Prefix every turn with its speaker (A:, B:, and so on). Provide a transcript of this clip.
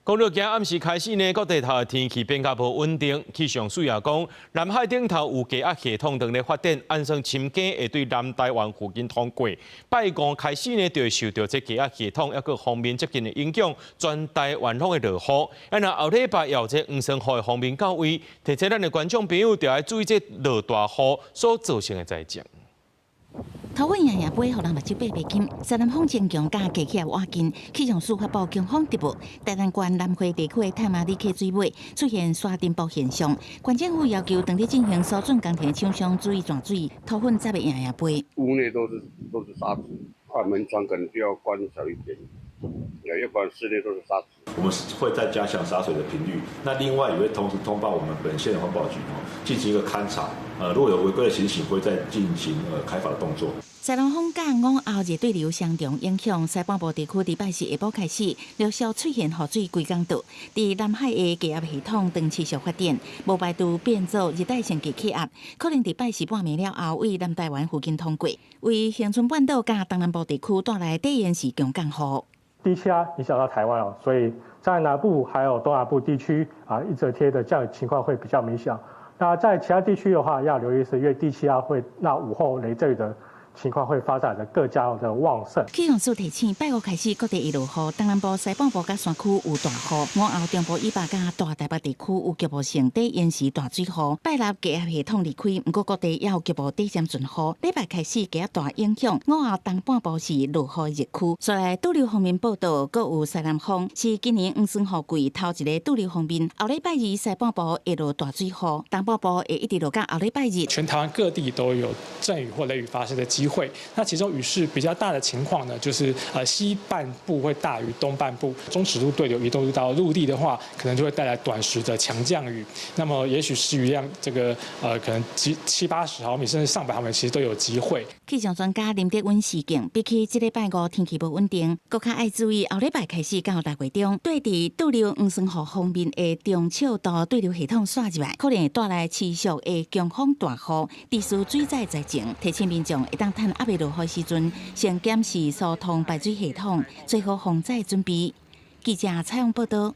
A: 講到今暗時開始呢，各地頭的天氣變較無穩定。氣象署也講，南海頂頭有低壓系統正咧發展，按算深更會對南台灣附近通過。拜五開始呢，就會受著這低壓系統抑閣鋒面接近的影響，全台灣攏會落雨。啊，若後禮拜有這黃酸雨的鋒面到位，提醒咱的觀眾朋友，著愛注意這落大雨所造成的災情。
B: 土粉掖掖飛，予人目睭擘袂金。西南風增強佮低氣壓倚近，氣象署發布強風特報。台南縣南迴地區的太麻里溪水尾出現沙塵暴現象，縣政府要求當咧進行疏浚工程的廠商注意泉水，土粉才袂掖掖飛。
C: 屋內都是沙子，啊，門窗可能就要關小一點，要不然室內都是沙子。
D: 我們會再加強灑水的頻率，那另外也會同時通報我們本縣的環保局哦，進行一個勘查。如果有違規的情形，會再進行開罰的動作。
B: 西南風佮午後熱對流雙重影響，西半部地區禮拜四下晡開始陸續出現雨水規工到。佇南海的低壓系統正持續發展，無排除變做熱帶性低氣壓，可能禮拜四半暝了後對南台灣附近通過，為恆春半島佮東南部地區帶來短延時強降雨。
E: 低氣壓影響到台灣哦，所以在南部還有東南部地區啊，一整天的降雨情況會比較明顯。那在其他地區的話，要留意是因為低氣壓會讓午後雷陣雨的情況會發展得更加的旺盛。
B: 氣象署提醒，拜五開始各地會落雨，東南部、西半部佮山區有大雨，午後中部以北佮大台北地區有局部性短延時大水雨。拜六低壓系統離開，毋過各地也有局部短暫陣雨。禮拜開始低壓帶影響，午後東半部是落雨熱區。煞來對流鋒面報道，閣有西南風，是今年黃酸雨季頭一个對流鋒面。後禮拜二西半部會落大水雨，東半部會一直落到後禮拜日。
F: 全台灣各地都有陣雨或雷雨發生的機會。那其中雨勢比較大的情況呢，就是西半部會大於東半部，中尺度對流移動到陸地的話，可能就會帶來短時的強降雨。那麼也許是雨量這個可能七七八十毫米甚至上百毫米，其實都有機會。
B: 氣象專家林德溫示警，比起這禮拜五天氣無穩定，閣較愛注意後禮拜開始到六月中，對佇對流黃酸雨鋒面的中小度對流系統竄入來，可能會帶來持續的強風大雨，持續水災災情，提醒民眾會當趁猶未落雨時陣，先檢視疏通排水系統，做好防災準備。記者採訪報道。